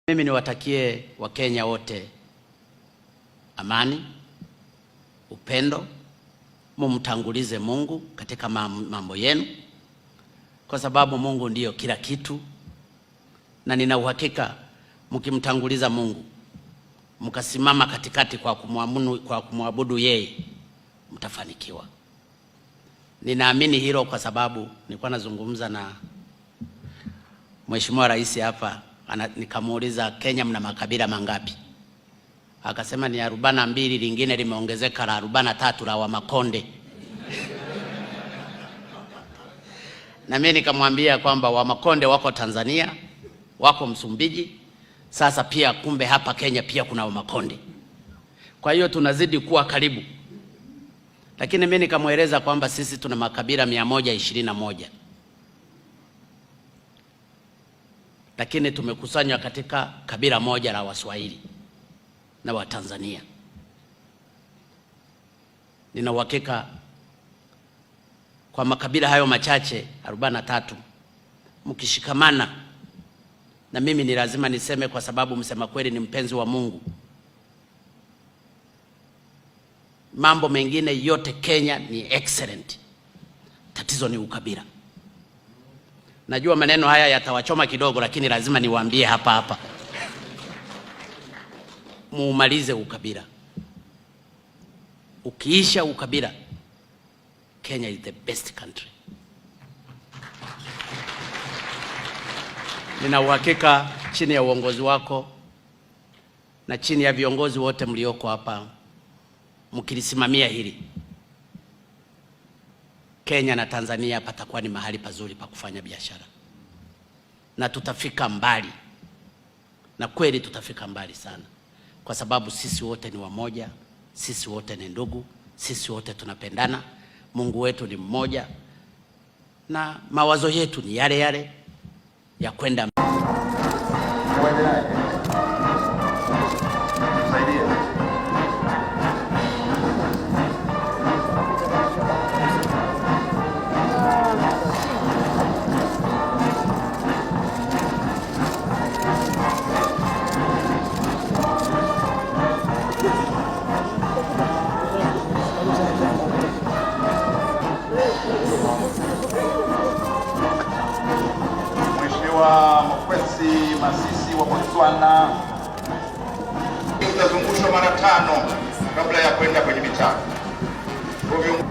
Mimi niwatakie Wakenya wote amani, upendo, mumtangulize Mungu katika mambo yenu, kwa sababu Mungu ndiyo kila kitu, na nina uhakika mkimtanguliza Mungu, mkasimama katikati kwa kumwabudu yeye, mtafanikiwa. Ninaamini hilo kwa sababu nilikuwa nazungumza na Mheshimiwa Rais hapa, nikamuuliza Kenya mna makabila mangapi? Akasema ni 42, lingine limeongezeka la 43 la Wamakonde. Na mimi nikamwambia kwamba Wamakonde wako Tanzania, wako Msumbiji, sasa pia kumbe hapa Kenya pia kuna Wamakonde. Kwa hiyo tunazidi kuwa karibu. Lakini mimi nikamweleza kwamba sisi tuna makabila 121. Lakini tumekusanywa katika kabila moja la Waswahili na Watanzania. Nina uhakika kwa makabila hayo machache 43 mkishikamana, na mimi ni lazima niseme kwa sababu msema kweli ni mpenzi wa Mungu, mambo mengine yote Kenya ni excellent, tatizo ni ukabila. Najua maneno haya yatawachoma kidogo, lakini lazima niwaambie hapa hapa, muumalize ukabila. Ukiisha ukabila, Kenya is the best country. Nina uhakika chini ya uongozi wako na chini ya viongozi wote mlioko hapa, mkilisimamia hili, Kenya na Tanzania patakuwa ni mahali pazuri pa kufanya biashara, na tutafika mbali, na kweli tutafika mbali sana, kwa sababu sisi wote ni wamoja, sisi wote ni ndugu, sisi wote tunapendana, Mungu wetu ni mmoja, na mawazo yetu ni yale yale ya kwenda. Mheshimiwa Mokgweetsi Masisi wa Botswana. Utazungushwa mara 5 kabla ya kwenda kwenye mitaro. Kwa hivyo